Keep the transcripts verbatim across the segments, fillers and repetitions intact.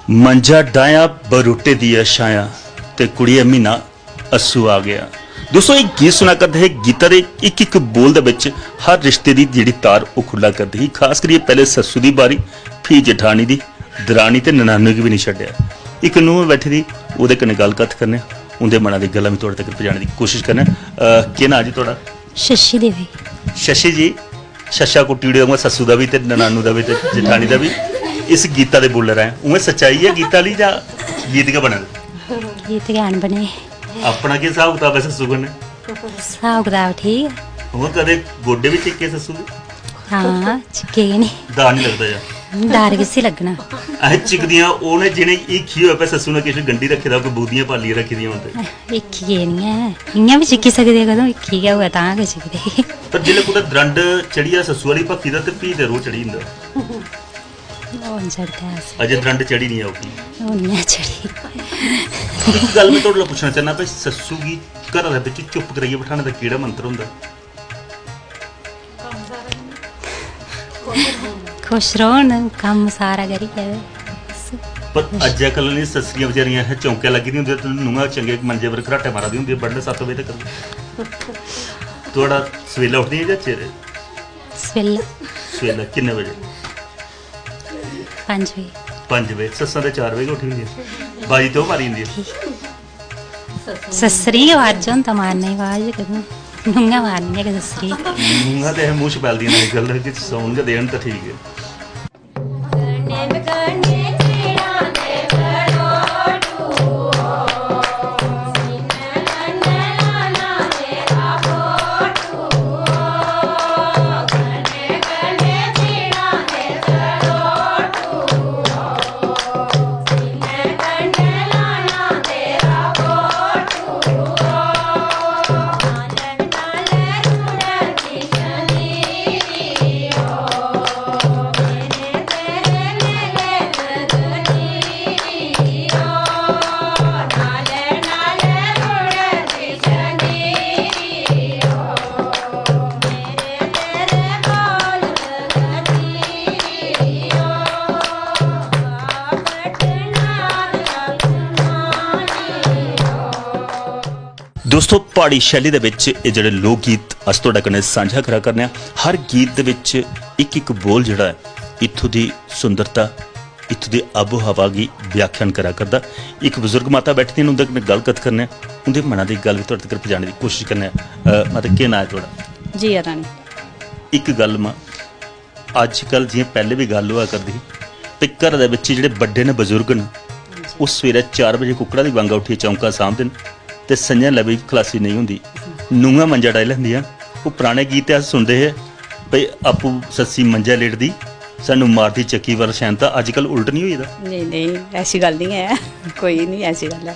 मंजा डाया बरूटे दिया छाया, ते कुड़िये म्हीना अस्सू आ गया। दोस्तों, एक गीत सुना करदे हे। गीता दे इक इक बोल दे बिच हर रिश्ते दी जेह्ड़ी तार, ओह् खुल्ला करदी ही। खास करियै पैह्ले सस्सू दी बारी, फ्ही जठानी दी, दरानी ते ननानू गी बी निं छड्डेआ। इक नूंह् बैठी दी, ओह्दे कन्नै गल्ल कत्थ करने आं, उं'दे मना दी गल्लां बी थुआढ़े तगर पजाने दी कोशिश करने आं। अ, केह् नांऽ जी थुआढ़ा? शशि देवी। शशि जी, शशा कुट्टी ओड़ेआ उ'आं सस्सू दा बी ते ननानू दा बी ते जठानी दा बी इस गीता दे बोलें राहें। उ'आं सच्चाई ऐ गीता आह्ली जां गीत गै बने दे? गीत गै न बने। अपना केह् स्हाब कताब ऐ सस्सू कन्नै? स्हाब कताब ठीक ऐ। उ'आं कदें गोड्डे बी चेके सस्सू दे? हां, चेके निं। दार निं लगदा जा? दार किसी लग्गना? असें चिकदियां ओह् ने जि'नें गी हीखी होऐ भाई सस्सू ने किश गंढी रक्खे दा, कोई बूदियां पालियै रक्खी दियां होन ते। हीखी केह् निं ऐ, इ'यां बी चिक्की सकदे, कदूं हीखी गै होऐ तां गै चिकदे। पर जिसलै कुतै द्रंड चढ़ी जा सस्सू आह्ली बक्खी दा ते फ्ही ते रोह् चढ़ी जंदा। ओह् निं चढ़दा ऐ अस। अजें द्रंड चढ़ी निं औगी। ओह् निं ऐ चढ़ी। इक गल्ल में थुआढ़े कोला पुच्छना चाह्न्नां भाई सस्सू गी घरा दे बिच्च चुप्प कराइयै बठाने दा केह्ड़ा मंत्र होंदा? खुश रौह्न, कम्म सारा करियै ते बस। पर अज्जै कल्लै दियां सस्सियां बचैरियां इत्थै चौंकै लग्गी दियां होंदियां ते नूंहां चंगे मंजे पर घराटे मारा दियां होंदियां बडलै सत्त बजे तक्कर। थुआढ़ा सवेला उठदियां जां चिरे? सवेला। सवेला किन्ने बजे? पंज बजे। पंज बजे। सस्सां ते चार बजे गै उठी जंदियां। बाजी ते ओह् मारी जंदियां। सस्सरी गै बाज होंदा मारने दी बाज कदूं? नूंहां मारनियां गै सस्सरी। नूंहां ते मूंह छपैलदियां न अजकल कि सौन गै देन ते ठीक ऐ। दोस्तो, प्हाड़ी शैली दे बिच एह् जेह्ड़े लोक गीत अस तुआढ़े कन्नै सांझा करा करने आं, हर गीत दे बिच इक इक बोल जेह्ड़ा ऐ, इत्थूं दी सुंदरता, इत्थूं दी आबो हवा गी व्याख्यान करा करदा। इक बजुर्ग माता बैठी दियां न, उं'दे कन्नै गल्ल कत्थ करने आं, उं'दे मना दी गल्ल बी तुआढ़े तगर पजाने दी कोशश करने आं। अ, माता, केह् नांऽ ऐ तुआढ़ा? जिया रानी। इक गल्ल मां, अज्जकल जि'यां पैह्ले बी गल्ल होआ करदी ही, ते घरै दे बिच्च जेह्ड़े बड्डे न, बजुर्ग न, ओह् सवेरै चार बजे कुक्कड़ा दी बांगा उट्ठियै चौंका सांभदे न, ते संञा लै बी खलासी नेईं होंदी। नूंहां मंजा डाई लैंदियां। ओह् पराने गीत ते अस सुनदे हे, भई आपूं सस्सी मंजै लेटदी, सानूं मारदी चक्की पर शैंता। अज्जकल उल्ट निं होई दा? नेईं, नेईं, ऐसी गल्ल निं ऐ, कोई निं ऐसी गल्ल ऐ।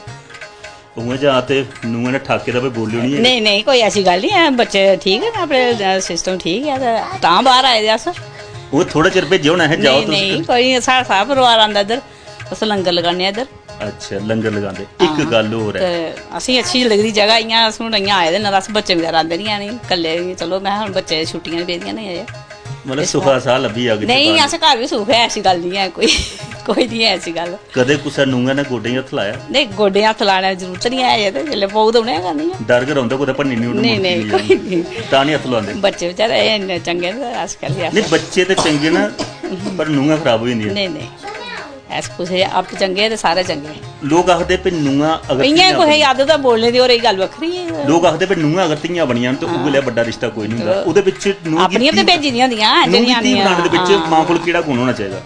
उ'आं जां ते नूंहां ने ठाके दा भाई बोल्लेओ निं ऐ। नेईं, नेईं, कोई ऐसी गल्ल निं ऐ, बच्चे ठीक न, अपने सिस्टम ठीक ऐ, ते तां बाह्र आए दे अस। ओह् थोह्ड़ा चिर भेजेआ होना असें, जाओ नेईं, तुस। नेईं, कोई निं, साढ़ा सारा परोआर आंदा इद्धर, अस लंगर लगाने आं इद्धर। अच्छा, लंगर लगांदे। इक हां, गल्ल होर ऐ। ते असेंगी अच्छी लगदी जगह, इ'यां अस हून इ'यां आए दे न, अस बच्चे बगैरा आंदे निं हैन, कल्ले, चलो, में हून बच्चे छुट्टियां न पेदियां न अजें। मतलब, इस सुखा बार साह् लब्भी जाग इत्थै नेईं, बाह्र। अस घर बी सुख ऐ, ऐसी गल्ल निं ऐ कोई, कोई निं ऐ ऐसी गल्ल। कदें कुसै नूंहै ने गोड्डें गी हत्थ लाया? नेईं, गोड्डें गी हत्थ लाने दी जरूरत निं ऐ अजें ते, जिसलै पौग ते उ'नें गै करनी ऐ। डर गै रौंह्दा कुतै भन्नी निं ओड़न, नेईं, मुड़की नेईं, निं कोई जान। निं। तां निं हत्थ लांदे। बच्चे बेचारे अजें इन्ने चंगे न, अस कैह्ली आखचै। नेईं, बच्चे ते चंगे न, पर नूंहां खराब होई जंदियां। नेईं, नेईं। ऐसा कुसै दे अप्प चंगे ते सारे चंगे। लोक आखदे भई नूंहां अगर इ'यां धीआं कुसै दी बनियां, आदत ऐ बोलने दी, होर एह् गल्ल बक्खरी ऐ। लोक आखदे भई नूंहां अगर धीआं बनियां न ते हां। उ'ऐ लेआ बड्डा रिश्ता कोई निं होंदा। चलो। ओह्दे बिच नूंह् गी अपनियां ते धीआं भेजी दियां होंदियां, नूंह् गी जेह्ड़ियां धीऽ बनाने दे बिच आंदियां। मां कोल केह्ड़ा गुण होना चाहिदा?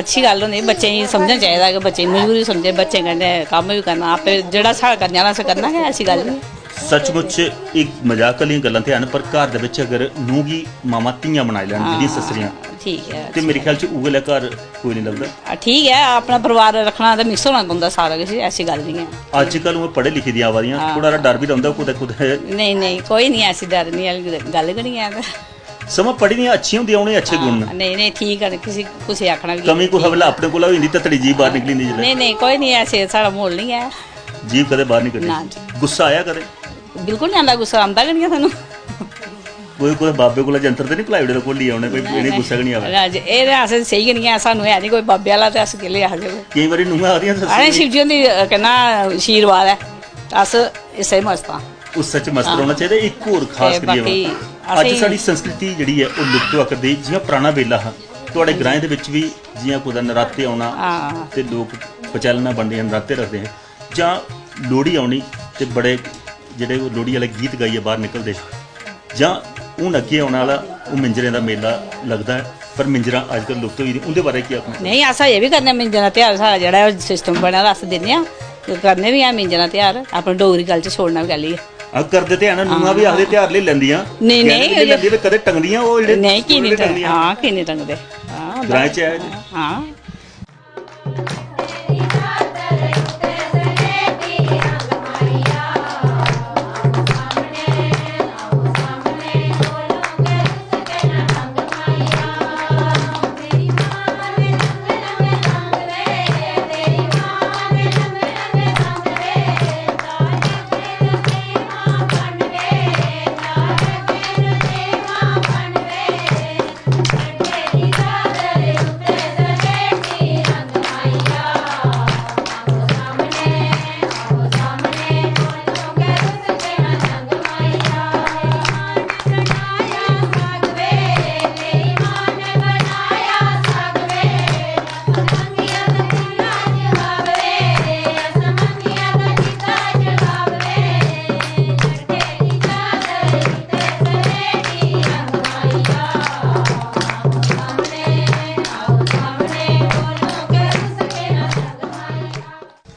अच्छी गल्ल होंदी, बच्चें गी समझना चाहिदा कि बच्चें गी मजबूरी समझे, बच्चें कन्नै कम्म बी करना, आपे जेह्ड़ा साढ़ा करने आह्ला असें करना गै, ऐसी गल्ल निं। सचमुच एह् मजाक आह्लियां गल्लां ते हैन, पर घर दे बिच अगर नूंह् गी मावां धीआं बनाई लैन, जेह्ड़ियां हां, सस्सरियां, ठीक ऐ, ते मेरे ख्याल च उ'ऐ लेआ घर कोई निं लभदा। आ, ठीक ऐ, अपना परिवार रक्खना ते मिक्स होना पौंदा सारा किश, ऐसी गल्ल निं ऐ। अज्जकल ओह् पढ़े लिखे दियां आवा दियां, हां। थोह्ड़ा हारा डर बी रौंह्दा कुतै, कुतै। नेईं, नेईं, कोई निं, ऐसी डर निं आह्ली गल्ल गै निं ऐ। समां पढ़ी दियां अच्छियां होंदियां, उ'नें अच्छे गुण न। हां, नेईं, नेईं, ठीक ऐ, किसी, कुसै आखना बी कमी कुसै बेल्लै अपने कोला होई जंदी, तत्तड़ी जीभ बाह्र निकली जंदी जिसलै। नेईं, नेईं, कोई निं, ऐसे साढ़ा म्हौल निं ऐ। जीभ कदें बाह्र निं कड्ढी। ना जी। गुस्सा आया कदें? बिल्कुल निं आंदा गुस्सा, आंदा गै निं ऐ सानूं। कोई कुतै बाबे कोला जंतर ते निं भलाई ओड़े दा घोलियै उ'नें, कोई इ'नें गुस्सा गै निं आवै। एह् ते असें सेही गै निं ऐ, सानूं है निं कोई बाबे आह्ला ते अस केह् लेई आखदे कोई। केईं बारी नूंहां आखदियां सस्सू अरे गी। शिवजी हुंदी अ, कन्नै आशीर्वाद ऐ, अस इस्सै मस्त आं। उस सच मस्त हां। रौह्ना चाहिदा। इक होर खास ते करियै बाकी वा, अज्ज असें साढ़ी संस्कृति जेह्ड़ी ऐ ओह् लुप्त होआ करदी। जि'यां पराना बेल्ला हा, थुआढ़े ग्राएं दे बिच बी जि'यां कुतै नराते औना हां। ते लोक पचैलना बनदियां, नराते रखदे हे, जां लोह्ड़ी औनी ते बड़े जेह्ड़े ओह् लोह्ड़ी आह्ले गीत गाइयै बाह्र निकलदे हे, जां हून अग्गें औने आह्ला ओह् मिंजरें दा मेला लगदा ऐ, पर मिंजरां अजकल लुप्त होई गेदियां, उं'दे बारै केह् आखना? नेईं, अस अजें बी करने मिंजरां ध्यार, साढ़ा जेह्ड़ा सिस्टम बने दा अस दिन्ने आं, ते करने बी ऐ मिंजरां ध्यार, अपने डोगरी कल्चर छोड़ना बी कैह्ली ऐ। हां, करदे ते है ना, नूंहां बी आखदे ध्यार लेई लैंदियां, नेईं, गैह्ने नेईं, बी लेई अजें लैंदियां, ते कदें टंगदियां ओह् जेह्ड़े नेईं, की निं टंगदियां? हां, की निं टंगदे? हां, ग्राएं च ऐ जे। हां।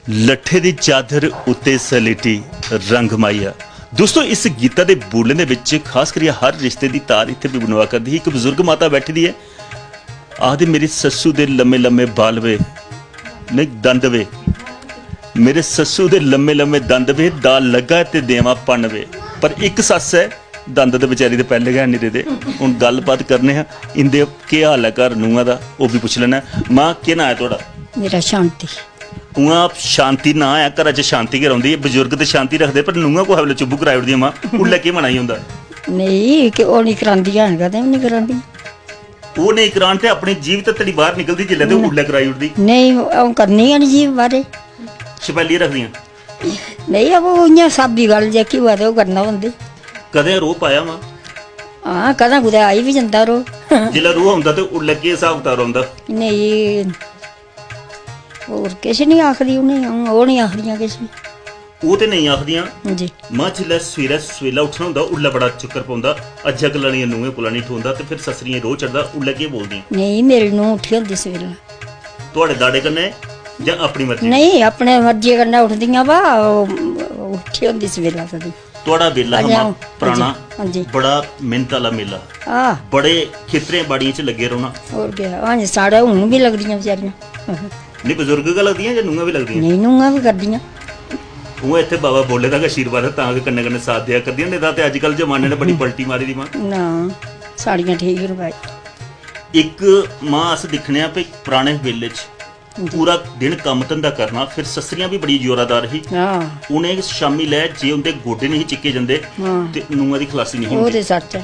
लट्ठे दी चादर उत्ते सलेटी रंग माहिया। दोस्तो, इस गीता दे बोलें दे बिच खास करियै हर रिश्ते दी तार इत्थै बी बनवा करदी ही। इक बजुर्ग माता बैठी दी ऐ, आखदे, "मेरी सस्सू दे लम्मे लम्मे बाल वे, नेईं, दंद वे, मेरे सस्सू दे लम्मे लम्मे दंद वे, दाल लग्गा ते देवां भन्न वे।" पर इक सस्स ऐ, दंद ते बेचारी दे पैह्ले गै निं रेह्दे। हून गल्लबात करने आं, इं'दे केह् हाल ऐ घर नूंहा दा, ओह् बी पुच्छी लैना। मां, केह् नांऽ ऐ थुआढ़ा? मेरा शांति। उ'आं शांति नांऽ ऐ, घरा च शांति गै रौंह्दी ऐ। बजुर्ग ते शांति रखदे, पर नूंहां कुसै बेल्लै चुब्बू कराई ओड़दियां मां, उल्लै केह् मना ई होंदा? नेईं, कि ओह् निं करांदियां हैन, कदें बी निं करांदियां। ओह् नेईं करान ते अपनी जीभ ते तड़ी बाह्र निकलदी जिल्लै, ते ओह् उल्लै कराई ओड़दी। नेईं, अ'ऊं करनी गै निं जीभ बाह्रे। छपैलियै रखदियां। नेईं, अबो इ'यां स्हाबी गल्ल जेह्की होऐ ते ओह् करना पौंदी। कदें रोह् पाया मां? हां, कदें कुतै आई बी जंदा रोह्। जिसलै रोह् औंदा ते उसलै केह् स्हाब कताब रौंह्दा? नेईं, होर किश निं आखदी उ'नेंगी अ'ऊं, ओह् निं आखदियां किश बी। ओह् ते नेईं आखदियां। जी। मां, जिसलै सवेरै सवेला उट्ठना होंदा, उसलै बड़ा चक्कर पौंदा, अज्जै कल्लै दियां नूहें कोला निं ठोंदा, ते फिर सस्सरियें रोह् चढ़दा, उसलै केह् बोलदियां? नेईं, मेरी नूंह् उट्ठी होंदी सवेला। थुआढ़े दाड़े कन्नै जां अपनी मर्जी? नेईं, अपने मर्जी कन्नै उठदियां बा, ओह् उठी होंदी सवेला सदी। थुआढ़ा बेल्ला हा अजें मां अ'ऊं, पराना, हां जी, हां जी। बड़ा मेहनत आह्ला मेला। हां। बड़े खेतरें बाड़ियें च लग्गे रौह्ना। होर केह्, हां जी, साढ़े हून बी लगदियां बचैरियां। नेईं, बजुर्ग गै लगदियां जां नूंहां बी लगदियां? नेईं, नूंहां बी करदियां। उ'आं इत्थै बाबा बोले दा गै आशीर्वाद ऐ, तां गै कन्नै कन्नै साथ देआ करदियां, नेईं तां ते अजकल जमाने ने बड़ी पलटी मारी दी मां। ना, साढ़ियां ठीक न भाई। इक मां अस दिक्खने आं भई पराने बेल्ले च जी। पूरा दिन कम्म धंधा करना, फिर सस्सरियां बी बड़ी जोरादार ही। हां। उ'नें शामी लै जे उं'दे गोडे नेईं चिक्के जंदे हां। ते नूंहां दी खलासी नेईं ओह् होंदी। ते सच्च ऐ।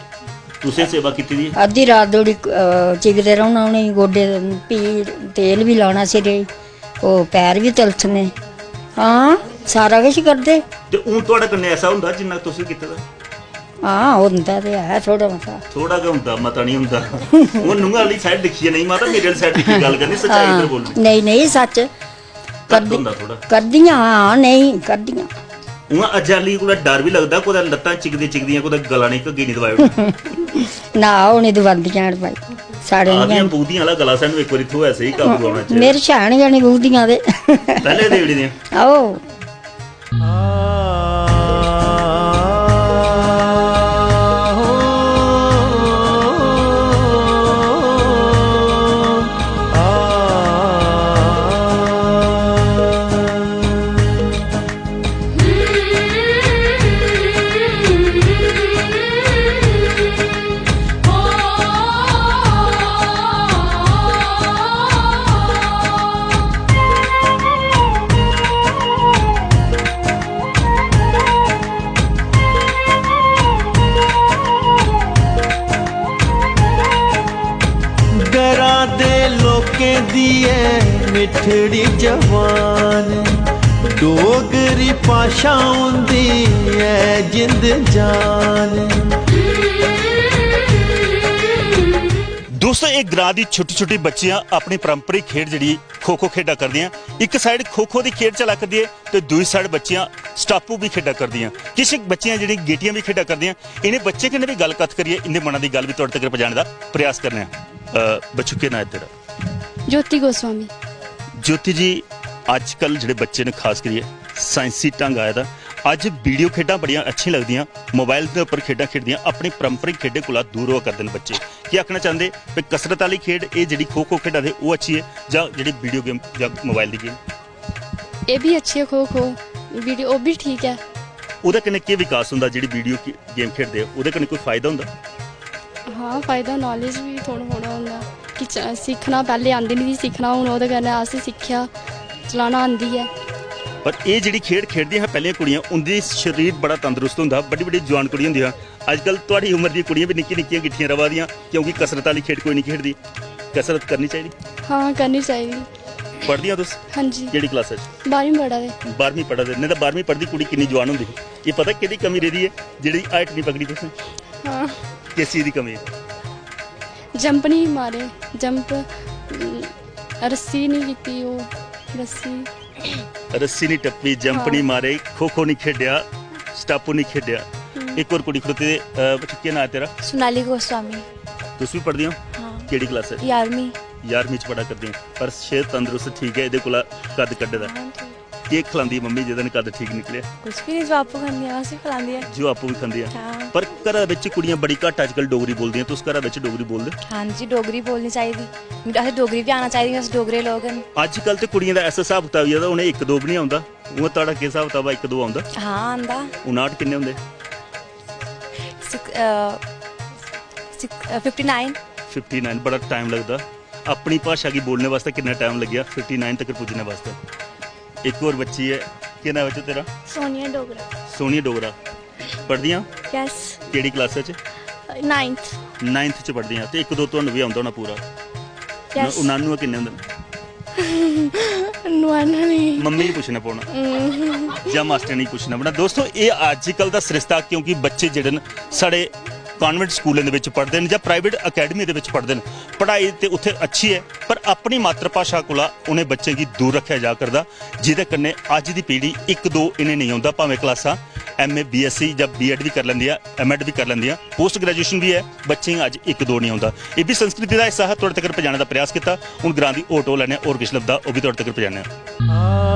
तुसें सेवा कीती दी ऐ? अद्धी रात धोड़ी, अ, चिकदे रौह्ना उ'नेंगी गोडे, फ्ही तेल बी लाना सिरै गी, ओह् पैर बी तलसने। हां, सारा किश करदे। ते हून थुआढ़े कन्नै ऐसा होंदा जिन्ना तुसें कीते दा? हां, होंदा ते है थोड़ा मता। थोड़ा गै होंदा, मता निं होंदा। ओह् नूंह् आह्ली side दिक्खियै नेईं, माता, मेरे आह्ली side दिक्खियै गल्ल करनी, सच्चाई हां, इद्धर बोलनी। नेईं, नेईं, सच्च। घट्ट करदी-, होंदा थोड़ा। करदियां, हां, नेईं, करदियां। उ'आं अज्जै आह्ली कोला डर बी लगदा, कुतै लत्तां चिकदी-चिकदियां कुतै गला निं, घग्गी निं दबाई ओड़ै। ना, ओह् निं दबांदियां हैन भाई। साढ़े निं आखदियां हैन। बुगदियां आह्ला गला सानूं इक बारी थ्होऐ सेही, काबू औना चाहिदा। मेरे शैन गै निं बुगदियां ते। पैह्लें देई ओड़ी दियां। आहो। मिठड़ी जवान, डोगरी भाशा होंदी ऐ जिंद जान। दोस्तों, एक ग्रां दी छोटी छोटी बच्चियां अपनी पारंपरिक खेड जेह्ड़ी खो खो खेडा करदियां। इक साइड खो खो दी खेड चला करदी ऐ ते दूई साइड बच्चियां स्टापू भी खेडा करदियां। किश बच्चियां जेह्ड़ी गीटियां भी खेडा करदियां। इ'नें बच्चें कन्नै भी गल्ल कत्थ करियै इं'दे मना दी गल्ल भी थुआढ़े तगर पजाने दा प्रयास करने आं। अ, बच्चू, केह् नांऽ ऐ तेरा? ज्योति गोस्वामी। ज्योति जी, अजकल जेह्ड़े बच्चे न, खास करियै साइंसी ढंग आए दा। अज्ज वीडियो खेढां बड़ियां अच्छियां लगदियां, मोबाइल दे उप्पर खेढां खेढदियां, अपनी पारंपरिक खेढें कोला दूर होआ करदे न बच्चे। केह् आखना चांह्दे कि कसरत आह्ली खेढ, एह् जेह्ड़ी खो खो खेढा दे, ओह् अच्छी ऐ जां जेह्ड़ी वीडियो गेम जां मोबाइल दी गेम? एह् बी अच्छी ऐ खो खो, वीडियो ओह् बी ठीक ऐ। ओह्दे कन्नै केह् विकास होंदा जेह्ड़ी वीडियो गेम खेढदे, ओह्दे कन्नै कोई फायदा होंदा? हां, फायदा, नॉलेज बी थोह्ड़ा थोह्ड़ा होंदा कि च- सिक्खना, पैह्लें आंदी निं ही सिक्खना, हून ओह्दे कन्नै अस सिक्खेआ, चलाना आंदी ऐ। पर एह् जेह्ड़ी खेढ खेढदियां हियां पैह्लें कुड़ियां, उं'दी शरीर बड़ा तंदरुस्त होंदा हा, बड्डी बड्डी जुआन कुड़ियां होंदियां हियां। अजकल थुआढ़ी उमर दियां कुड़ियां बी निक्की निक्कियां गिट्ठियां रवा दियां, क्योंकि कसरत आह्ली खेढ कोई निं खेढदी। कसरत करनी चाहिदी। हां, करनी चाहिदी। पढ़दियां तुस? हां जी। केह्ड़ी क्लास च? बारहवीं पढ़ा दे। बारहवीं पढ़ा दे, नेईं तां बारहवीं पढ़दी कुड़ी किन्नी जुआन होंदी ही। एह् पता केह्दी कमी रेह्दी ऐ जेह्ड़ी हाइट निं पकड़ी तुसें? हां। किस चीज़ दी कमी ऐ? जंप निं मारे, जंप, रस्सी निं कीती, ओह् रस्सी। रस्सी निं टप्पी, जंप निं मारे, खो खो निं खेढेआ, स्टापू निं खेढेआ। इक होर कुड़ी खड़ोती दी, अ, बच्ची, केह् नांऽ ऐ तेरा? सोनाली गोस्वामी। तुस बी पढ़दियां? हां। केह्ड़ी क्लास च? ञारमीं। ञारमीं च पढ़ा करदियां, पर सेह्त तंदरुस्त ठीक ऐ, एह्दे कोला कद कड्ढे दा। हां, ठीक। केह् खलांदी मम्मी जेह्दे कन्नै कद ठीक निकलेआ? कुछ भी नहीं, जो आपको खांदी है, उसी खिलांदी है। जो आपूं बी खंदी ऐ। हां। पर घरा बिच कुड़ियां बड़ी घट्ट अजकल डोगरी बोलदियां, तुस घरा बिच डोगरी बोलदे? हां जी, डोगरी बोलनी चाहिदी। असें डोगरी बी आना चाहिदी, अस डोगरे लोग न। अजकल ते कुड़ियें दा ऐसा स्हाब कताब होई गेदा, उ'नें इक दो बी निं औंदा। उ'आं, थुआढ़ा केह् स्हाब कताब ऐ, इक दो औंदा? हां, आंदा। उनाट किन्ने होंदे? सिक्स, अ, सिक्स, अ, फिफ्टी नाइन। फिफ्टी नाइन, बड़ा टाइम लगदा। अपनी भाशा गी बोलने वास्तै किन्ना टाइम लग्गेआ फिफ्टी नाइन तक पुज्जने वास्तै? इक होर बच्ची ऐ, केह् नांऽ बच्चा तेरा? सोनिया डोगरा। सोनिया डोगरा। पढ़दियां? यस। केह्ड़ी क्लास च? नाइन्थ। नाइन्थ च पढ़दियां। ते इक दो तुहानू बी औंदा होना पूरा? यस। उनानू किन्ने होंदे न? नुआना नहीं। मम्मी गी पुच्छना पौना जां मास्टर गी पुच्छना पौना। दोस्तों, एह् अज्जकल दा सरिस्ता, क्योंकि बच्चे जेह्ड़े न, साढ़े कॉन्वेंट स्कूलें दे बिच पढ़दे न जां प्राइवेट अकैडमी दे बिच पढ़दे न, पढ़ाई ते उत्थै अच्छी ऐ, पर अपनी मातृभाशा कोला उ'नें बच्चें गी दूर रक्खेआ जा करदा, जेह्दे कन्नै अज्ज दी पीढ़ी, इक दो इ'नें नेईं औंदा, भामें क्लासां M A, B S C जां बी एड बी करी लैंदियां, एम एड बी करी लैंदियां, पोस्ट ग्रेजुएशन बी ऐ, बच्चें गी अज्ज इक दो नेईं औंदा। एह् बी संस्कृति दा हिस्सा हा, थुआढ़े तक पजाने दा प्रयास कीता। हून ग्रां दी होर टोह् लैने आं, होर किश लभदा, ओह् बी थुआढ़े तक पजाने आं।